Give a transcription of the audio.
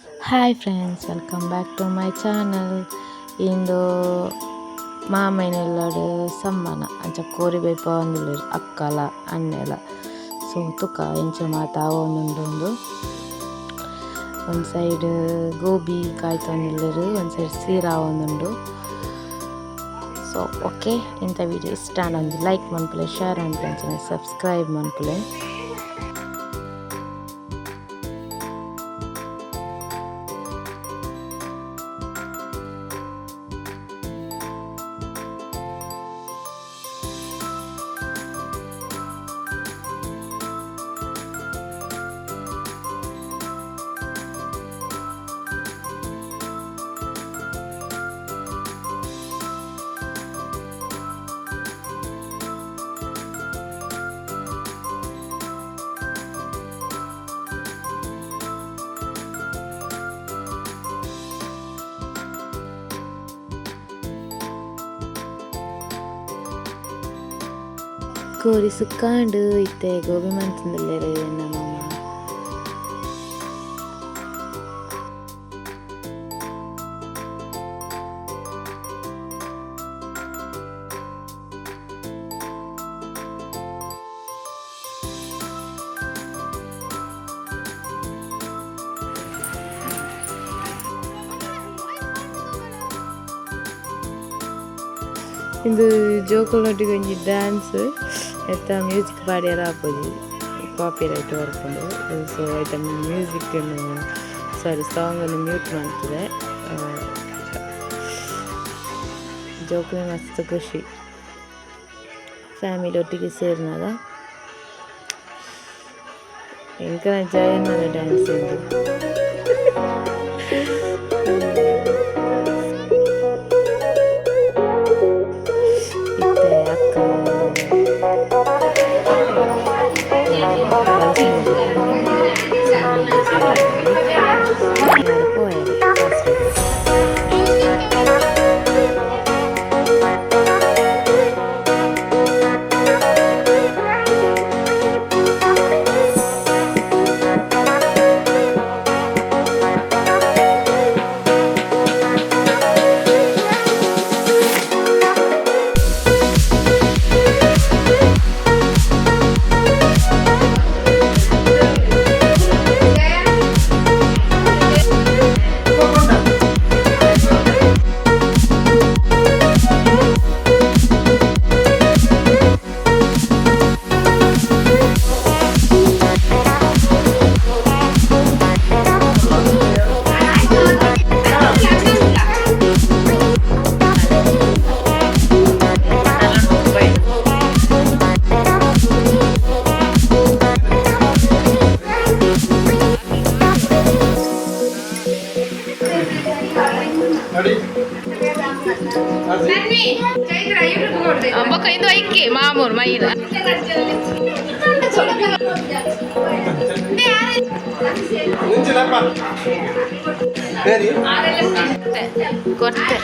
Hi friends, welcome back to my channel. ಇಂದು ಮಾಮೈನೆಲ್ಲಡು ಸಮ್ಮನ ಅಂಚ ಕೋರಿ ಬೈಪಾವೊಂದುಲ್ಲೆರ್ ಅಕ್ಕಲ ಅಣ್ಣೆಲ. ಸೊ ತುಕ ಎಂಚ ಮಾತ ಆವೊಂದುಂಡು. ಒಂಜಿ ಸೈಡ್ ಗೋಬಿ ಕಾಯ್ತೊಂದುಲ್ಲೆರ್, ಒಂಜಿ ಸೈಡ್ ಸೀರ ಆವೊಂದುಂಡು. ಸೊ ಓಕೆ, ಇಂತ ವಿಡಿಯೋ ಇಷ್ಟ ಆಂಡ ಒಂಜಿ ಲೈಕ್ ಮನ್ಪುಲೆ, ಶೇರ್ ಮನ್ಪುಲೆ, ಅಂಚನೆ ಸಬ್ಸ್ಕ್ರೈಬ್ ಮನ್ಪುಲೆ. ಕೋರಿ ಸುಕ್ಕಾಂಡ್ ಇತ್ತೆ ಗೋಬಿ ಮಂತೊಂದುಲ್ಲೆರ್ ಎನ್ನ ಮಾಮ. ಇಂದು ಜೋಕುಲ್ನೊಟ್ಟಿಗೆ ಒಂಜಿ ಡ್ಯಾನ್ಸ್. ಐತ ಮ್ಯೂಸಿಕ್ ಪಾಡ್ಯೆರ ಆಪುಜಿ, ಕಾಪಿ ರೈಟ್ ಬರ್ಪುಂಡು. ಸೊ ಐತ ಮ್ಯೂಸಿಕ್, ಸಾರಿ, ಸಾಂಗ್ ಮ್ಯೂಟ್ ಮಂತುದೆ. ಜೋಕುಲು ಮಸ್ತ್ ಖುಷಿ ಫ್ಯಾಮಿಲಿ ಒಟ್ಟಿಗೆ ಸೇರಿನಾಗ. ಎಂಕನ ಜಯಣ್ಣನ ಡ್ಯಾನ್ಸ್ ಉಂಡು. ಇತ್ತೆ ಅಕ್ಕ ಪೋಯೆರ್. ಬೊಕ್ಕ ಇಂದು ಐಕೆ ಮಾಮೂರು ಮೈಲ. ಕೊರ್ತೆ.